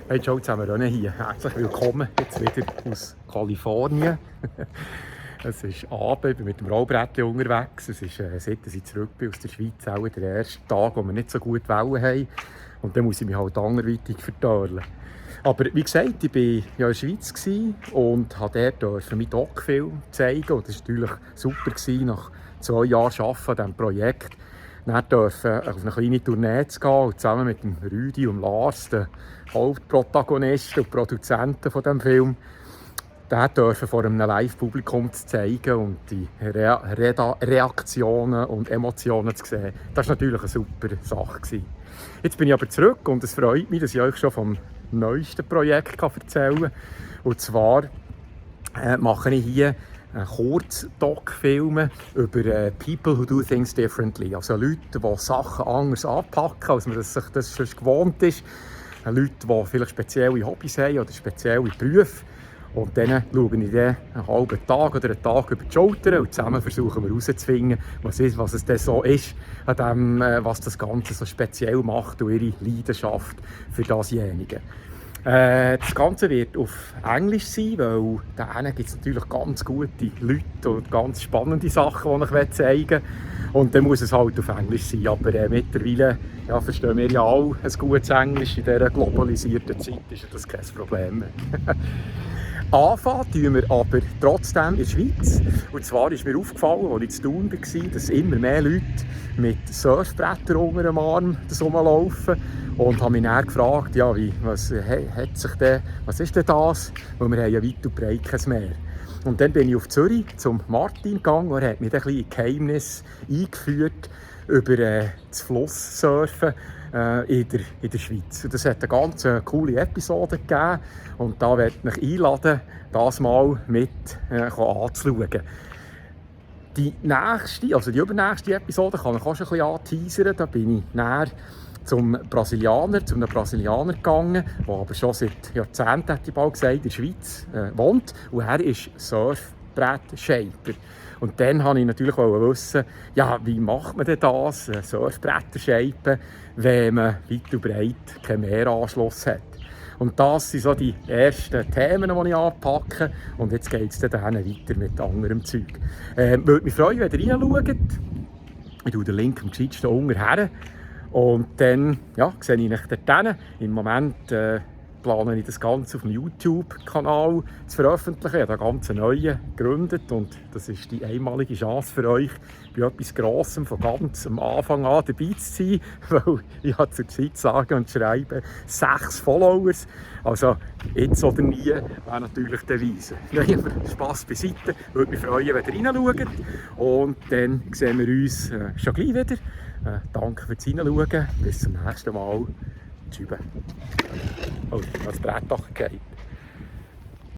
Hey, ciao zusammen, René hier. Herzlich willkommen jetzt wieder aus Kalifornien. Es ist Abend, ich bin mit dem Rollbrettchen unterwegs. Es ist, seit ich zurück bin aus der Schweiz, auch der erste Tag, wo wir nicht so gut Wellen haben. Und dann muss ich mich halt anderweitig vertörlen. Aber wie gesagt, ich war ja in der Schweiz und durfte dort meinen Doc-Film zeigen. Und das war natürlich super, nach 2 Jahren Arbeiten an diesem Projekt. Dann durften auf eine kleine Tournee zu gehen und zusammen mit dem Rüdi und Lars, den Hauptprotagonisten und Produzenten von diesem Film, den dürfen vor einem Live-Publikum zu zeigen und die Reaktionen und Emotionen zu sehen. Das war natürlich eine super Sache. Jetzt bin ich aber zurück und es freut mich, dass ich euch schon vom neuesten Projekt erzählen kann. Und zwar mache ich hier Kurz-Doc-Filme über People who do things differently. Also Leute, die Sachen anders anpacken, als man sich das schon gewohnt ist. Leute, die vielleicht spezielle Hobbys haben oder spezielle Berufe. Und dann schaue ich dann einen halben Tag oder einen Tag über die Schulter und zusammen versuchen wir herauszufinden, was es denn so ist, an dem, was das Ganze so speziell macht und ihre Leidenschaft für dasjenige. Das Ganze wird auf Englisch sein, weil da gibt es natürlich ganz gute Leute und ganz spannende Sachen, die ich zeigen will. Und dann muss es halt auf Englisch sein. Aber mittlerweile verstehen wir ja alle ein gutes Englisch. In dieser globalisierten Zeit ist das kein Problem mehr. Anfangen tun wir aber trotzdem in der Schweiz. Und zwar ist mir aufgefallen, als ich in Thun war, dass immer mehr Leute mit Surfbrettern unter dem Arm rumlaufen. Und habe mich dann gefragt, was ist denn das? Weil wir haben ja weit und breit kein Meer. Und dann bin ich auf Zürich zum Martin gegangen und er hat mich ein bisschen in Geheimnis eingeführt über das Flusssurfen in der Schweiz. Und das hat eine ganz coole Episode gegeben und da möchte ich mich einladen, das mal mit anzuschauen. Die übernächste Episode kann ich auch schon ein bisschen anteasern. Da bin ich näher zu einem Brasilianer gegangen, der aber schon seit Jahrzehnten, hätte ich bald gesagt, in der Schweiz wohnt. Und er ist Surfbrett-Shaper. Und dann wollte ich natürlich wissen, wie macht man denn das, Surfbretter shapen, wenn man weit und breit keinen Meeranschluss hat. Und das sind so die ersten Themen, die ich anpacke. Und jetzt geht es dann weiter mit anderem Zeug. Würde mich freuen, wenn ihr reinschaut. Ich tue den Link am gescheitsten unten her. Und dann sehe ich euch dort. Im Moment plane ich das Ganze auf dem YouTube-Kanal zu veröffentlichen. Ich habe einen ganz neuen gegründet und das ist die einmalige Chance für euch, bei etwas Grossem von ganz am Anfang an dabei zu sein, weil ich habe zurzeit sage und schreibe 6 Followers. Also jetzt oder nie wäre natürlich der Weise. Nein, aber Spass beiseite. Würde mich freuen, wenn ihr reinschaut. Und dann sehen wir uns schon gleich wieder. Danke fürs Reinschauen. Bis zum nächsten Mal. Tschüss. Oh, das Brett geht.